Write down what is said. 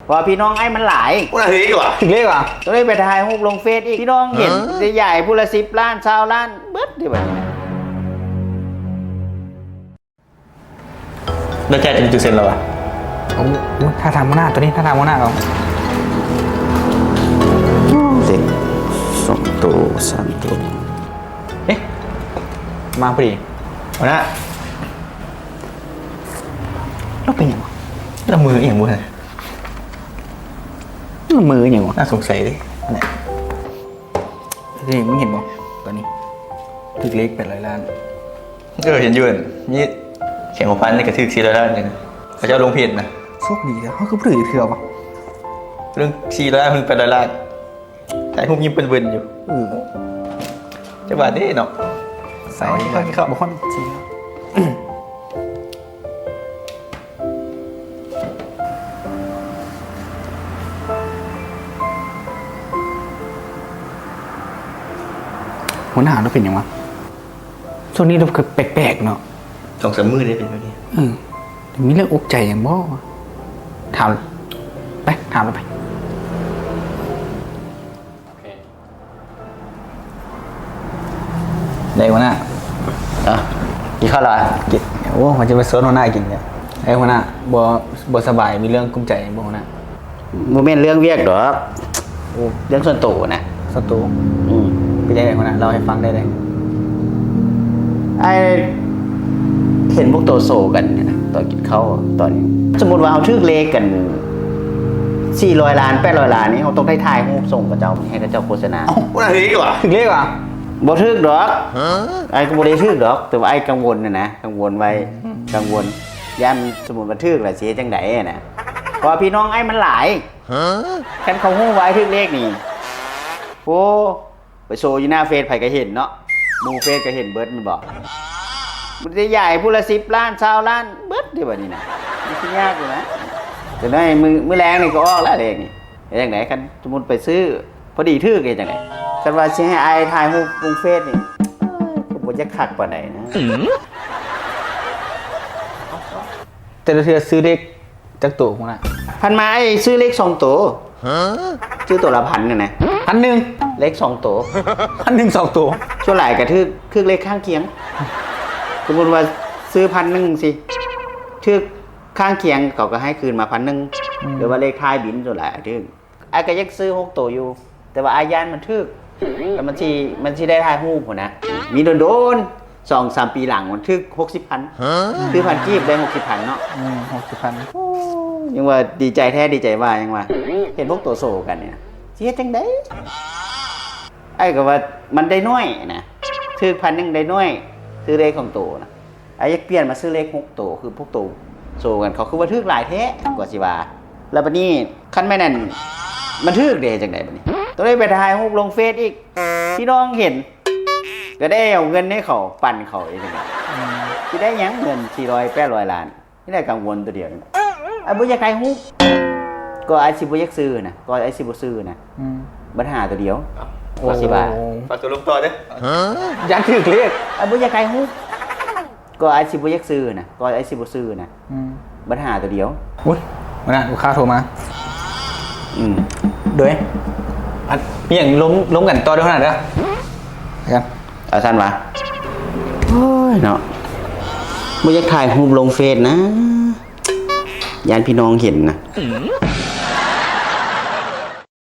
ເພາະວ່າພີ່ນ້ອງອ້າຍມັນຫຼາຍ. ໂອ້ ຖືກເລກຫວາ? ຖືກເລກຫວາ? ຕ້ອງໄດ້ໄປຖ່າຍຮູບລົງເຟສອີກ. ພີ່ນ້ອງເຫັນ ຮະ? ໄດ້ຢາຍຜູ້ລະສິບລ້ານ ຊາວລ້ານ ເບິດເດ້ບັດນີ້ນະ. ໄດ້ຈ່າຍເປັນເປີເຊັນແລ້ວຫວາ? ໂອ້ ໂອ້ ຖ້າຖາມຫົວໜ້າ ໂຕນີ້ຖ້າຖາມຫົວໜ້າເຂົາ. ເດັກສອງໂຕ ສາມໂຕ. ເອະ ມາພໍດີ. ຫົວໜ້າ ລາວເປັນຫຍັງຫວາ? ລາວເມີອີ່ຫຍັງບໍ່? ລາວເມີອີ່ຫຍັງຫວາ? ໜ້າສົງໄສເດ້. ນີ້ ມຶງເຫັນບໍ່? ຕອນນີ້ຖືກເລກແປດຮ້ອຍລ້ານ. ເອີ ເຫັນຢູ່ ມີສຽງຫົວພັນນີ້ກະຖືກສີ່ຮ້ອຍລ້ານ. ເຂົາເຈົ້າລົງເພຈນະ. ໂຊກດີແທ້ ເຮົາຄືບໍ່ຖືກເທື່ອຫວາ? ເລື່ອງສີ່ຮ້ອຍລ້ານ ເພິ່ນແປດຮ້ອຍລ້ານ. ຖ່າຍຮູບຍິ້ມເບິ່ນໆຢູ່. ເອີ ຈັກບາດເດ້ເນາະ. ໃສ່ ເອົາ ກິນເຂົ້າ ກິນເຂົ້າ ບໍ່ຄອນຊິ. ຫົວໜ້າລາວເປັນຫຍັງຫວາ? ຊ່ວງນີ້ລາວຄືແປກໆເນາະ. ສອງສາມມື້ເດ້ເປັນແບບນີ້. ເອີ ມີເລື່ອງອົກໃຈຫຍັງບໍ່? ຖາມ ໄປ ຖາມລາວໄປ. ໄດ້ຫົວໜ້າ. ເອີ ກິນເຂົ້າລະ? ກິນ. ໂອ້ ວ່າຈະໄປຊວນຫົວໜ້າກິນ. ເອີ ຫົວໜ້າ ບໍ່ ບໍ່ສະບາຍ ມີເລື່ອງກຸ້ມໃຈຫຍັງບໍ່ຫົວໜ້າ? ບໍ່ແມ່ນເລື່ອງວຽກດອກ. ໂອ້ ເລື່ອງສ່ວນໂຕນະ. ສ່ວນໂຕ? ອືມ. ເປັນຈັ່ງໃດຫົວໜ້າ? ເລົ່າໃຫ້ຟັງໄດ້ເດ. ອ້າຍເຫັນພວກໂຕໂຊກັນນະ ຕອນກິນເຂົ້າ ຕອນ ສົມມຸດວ່າເຮົາຖືກເລກກັນສີ່ຮ້ອຍລ້ານ ແປດຮ້ອຍລ້ານນີ້ ເຮົາຕ້ອງໄດ້ຖ່າຍຮູບສົ່ງເຂົາເຈົ້າ ໃຫ້ເຂົາເຈົ້າໂຄສະນາ. ເອົ້າ ບໍ່ຖືກເລກຫວາ? ຖືກເລກຫວາ? ບໍ່ຖືກດອກ. ອ້າຍກໍບໍ່ໄດ້ຖືກດອກ ແຕ່ວ່າອ້າຍກັງວົນຫັ້ນນະ ກັງວົນໄວ້. ອືມ. ກັງວົນ ຢ້ານສົມມຸດວ່າຖືກລະຊິເຮັດຈັ່ງໃດຫັ້ນນະ ເພາະວ່າພີ່ນ້ອງອ້າຍມັນຫຼາຍ. ຄັນເຂົາຮູ້ວ່າອ້າຍຖືກເລກນີ້ ໂອ້ ໄປໂຊຢູ່ໜ້າເຟສໃຜກໍເຫັນເນາະ ໝູ່ເຟສກໍເຫັນເບິດແມ່ນບໍ່? ມັນໄດ້ຢາຍຜູ້ລະສິບລ້ານ ຊາວລ້ານ ເບິດເດ້ບັດນີ້ນະ. ມັນຊິຍາກຢູ່ນະ. ຈັກໜ້ອຍມື້ ມື້ແລງນີ້ກໍອອກແລ້ວເລກນີ້. ເຮັດຈັ່ງໃດ? ຄັນສົມມຸດໄປຊື້ ພໍດີຖືກ ເຮັດຈັ່ງໃດ? ຄັນວ່າຊິໃຫ້ອ້າຍຖ່າຍຮູບລົງເຟສນີ້ ກໍບໍ່ຢາກຄັກປານໃດນະ. ແຕ່ລະເທື່ອຊື້ເລກ ຈັກໂຕຫົວໜ້າ? ຜ່ານມາອ້າຍຊື້ເລກສອງໂຕ. ຮະ? ຊື້ໂຕລະພັນຫັ້ນນະ. ພັນໜຶ່ງ? ເລກສອງໂຕ. ພັນໜຶ່ງສອງໂຕ? ສ່ວນຫຼາຍກະຖືກ ຖືກເລກຂ້າງຄຽງ. ສົມມຸດວ່າຊື້ພັນໜຶ່ງຊີ້ ຖືກຂ້າງຄຽງເຂົາກະໃຫ້ຄືນມາພັນໜຶ່ງ. ອືມ. ຫຼືວ່າເລກທ້າຍບິນສ່ວນຫຼາຍຖືກ. ອ້າຍກະຢາກຊື້ຫົກໂຕຢູ່ ແຕ່ວ່າອ້າຍຢ້ານມັນຖືກ ແລ້ວມັນຊິ ມັນຊິໄດ້ຖ່າຍຮູບພຸ້ນນະ. ມີດົນໆ ສອງສາມປີຫຼັງມັນຖືກຫົກສິບພັນ. ຮະ? ຊື້ພັນກີບໄດ້ຫົກສິບພັນເນາະ. ອືມ ຫົກສິບພັນ. ໂອ້ ຍັງວ່າດີໃຈແທ້ດີໃຈວ່າ ຍັງວ່າເຫັນພວກໂຕໂຊກັນນີ້ນະ ຊິເຮັດຈັ່ງໃດ? ອ້າຍກໍວ່າມັນໄດ້ໜ້ອຍນະ ຖືກພັນໜຶ່ງໄດ້ໜ້ອຍ ຊື້ໄດ້ຂອງໂຕນະ. ອ້າຍຢາກປ່ຽນມາຊື້ເລກຫົກໂຕ ຄືພວກໂຕໂຊກັນ ເຂົາຄືວ່າຖືກຫຼາຍແທ້ ກວ່າຊິວ່າ. ແລ້ວບັດນີ້ ຄັນແມ່ນອັນ ມັນຖືກເດ ຈັ່ງໃດບັດນີ້? ຕ້ອງໄດ້ໄປຖ່າຍຮູບລົງເຟສອີກ. ພີ່ນ້ອງເຫັນ ກໍໄດ້ເອົາເງິນໃຫ້ເຂົາ ປັນເຂົາເອງ. ອືມ. ຊິໄດ້ຫຍັງເງິນສີ່ຮ້ອຍ ແປດຮ້ອຍລ້ານ? ນີ້ແຫຼະກັງວົນໂຕດຽວນີ້. ອ້າຍບໍ່ຢາກຖ່າຍຮູບ ກໍອ້າຍຊິບໍ່ຢາກຊື້ນະ ກໍອ້າຍຊິບໍ່ຊື້ນະ. ອືມ. ບັນຫາໂຕດຽວ. ເອົ້າ ວ່າຊິວ່າ ໂອ້ ຝາກຕົວລົງຕໍ່ເດີ້. ຢ້ານຖືກເລກ. ອ້າຍບໍ່ຢາກຖ່າຍຮູບ ກໍອ້າຍຊິບໍ່ຢາກຊື້ນະ ກໍອ້າຍຊິບໍ່ຊື້ນະ. ອືມ. ບັນຫາໂຕດຽວ. ໂອ້ຍ ຫົວໜ້າ ລູກຄ້າໂທມາ. ອືມ. ໂດຍ ອັນ ມີຫຍັງລົມ ລົມກັນຕໍ່ເດີ້ ຫົວໜ້າເດີ້. ເອົາຊັ້ນຫວາ? ໂອ້ຍເນາະ ບໍ່ຢາກຖ່າຍຮູບລົງເຟສນະ ຢ້ານພີ່ນ້ອງເຫັນນະ.